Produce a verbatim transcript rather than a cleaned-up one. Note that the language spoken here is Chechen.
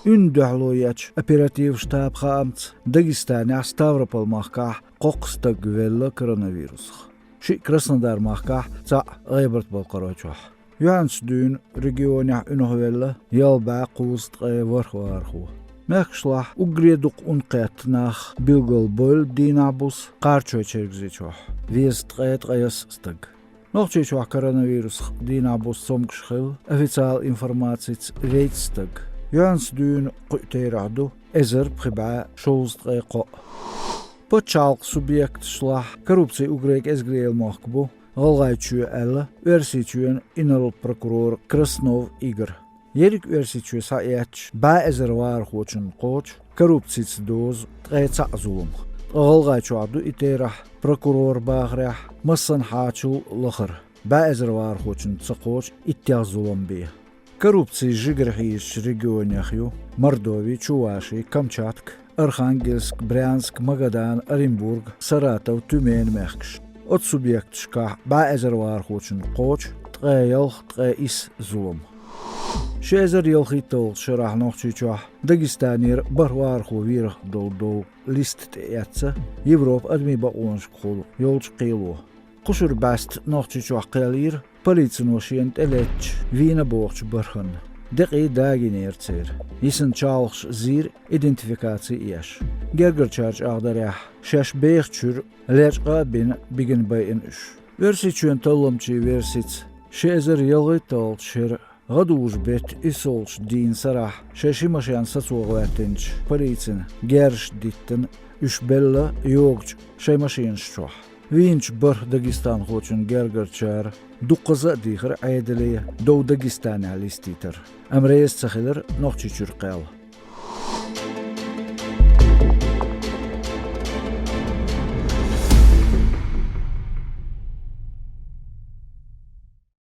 Уьнна дуьхьало ечу оперативни штабан хаамца, Дагестанехь Ставрополь-махкахь кхоккха стаг велла коронавирусах. Шиъ Краснодар-махкахь, цхьаъ ГӀебарта-Балкхаройчохь. Юьхьанца дуьйна регионехь уьнах велла ялх бӀе кхузткъе ворхӀ вахархо. Мехкашлахь уггаре дукха ун кхетта нах билгалбевлла дийнахь-буса Кхарачой-Чергазийчохь, везткъе ткъаесна стаг. Нохчийчохь коронавирусах дийнахь-буса цомгуш хилла, официалан информацица, вейтта стаг. Юьхьанца дуьйна кхуьу терахь ду эзар пхи бӀе шовзткъе кхоъ. Пачхьалкхан субъекташлахь коррупцин уггаре кӀезигрелла мохк бу ГӀалгӀайчоь аьлла, Оьрсийчоьнан инарла-прокурор Краснов Игорь. Ерриг Оьрсийчоь схьаэцча, бӀе эзар вахархочунна кхочу коррупцица доза ткъе цхьаъ зулам. Ткъа ГӀалгӀайчохь ду и терахь, прокуроран бахарехь, массанхьачул лахара, бӀе эзар вахархочунна ца кхочу иттех зулам бен. Коррупци жигара хьийзачу регионех ю Мордови, Чуваши, Камчатка, Архангельск, Брянск, Магадан, Оренбург, Саратов, Тюмень мехкаш. Оцу субъекташкахь бӀе эзар вахархочунна кхочу ткъе ялх, ткъе исс зулам. Ши эзар ялхитталгӀачу шарахь Нохчийчохь Дагестанера бархӀ вахархо верах долу дов листа тӀеэцна Европан адамийн бакъонашкахула йолчу кхело. Кхушара бӀаьста Нохчийчохь кхел йира полицино шена тӀелеттачу вийна бохучу бархӀанна. Декъий дагийнера церан. Йисина чалхаш зийра, идентификаци еш. Гергарчара чӀагӀдарехь, шаьш бехачуьра лечкъа а бина, бигина байина уьш. Оьрсийчоьнан талламчийн версица, ши эзар ялхитталгӀачу шеран гӀадужу-беттан иссалгӀачу дийнан сарахь шайн ши машен сацо гӀоьртинчу полицина герзаш диттина уьш белла йогучу шайн машенаш чохь. Вийначу бархӀ дагестанхочун гергарчара дуккхаза а дийхира Ӏедале дов Дагестанехь листийтар, амма реза ца хилира Нохчийчуьра кхел.